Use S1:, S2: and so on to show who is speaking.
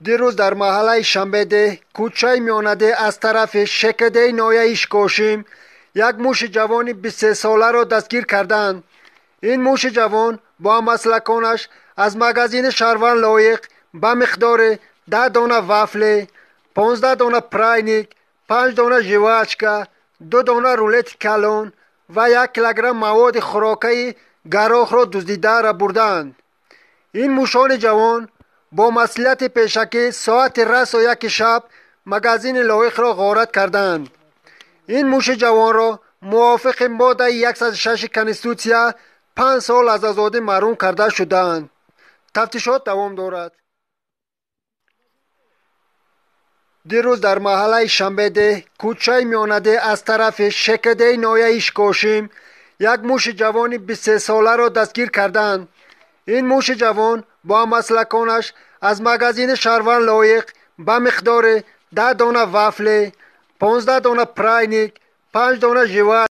S1: Дирӯз дар маҳаллаи Шанбеде, кӯчаи Миёнаде, аз тарафи ШКДи ноҳияи Ишкошим як муши ҷавони 23-соларо дастгир карданд. Ин муши ҷавон бо ҳаммаслаконаш аз магазини шаҳрванд Лоиқ ба миқдори 10 дона вафле, 15 дона пряник, 5 дона жвачка, 2 дона рулети калон ва 1 килограмм маводи хӯрокаи гарохро дуздида бурдаанд. Ин мушони ҷавон бо маслиҳати пешакӣ соати расо 1 шаб магазини Лоиқро ғорат карданд. Ин муши ҷавонро мувофиқи моддаи 106 Конститутсия 5 сол аз озодӣ маҳрум карда шудаанд. Тафтишот давом дорад. Дирӯз дар маҳаллаи Шанбеде, кӯчаи Миёнаде, аз тарафи ШКДи ноҳияи Ишкошим як муши ҷавони 23-соларо дастгир карданд. Ин муши ҷавон бо ҳаммаслаконаш аз магазини шаҳрванд Лоиқ ба миқдори 10 дона вафле, 15 дона пряник, 5 дона жвачка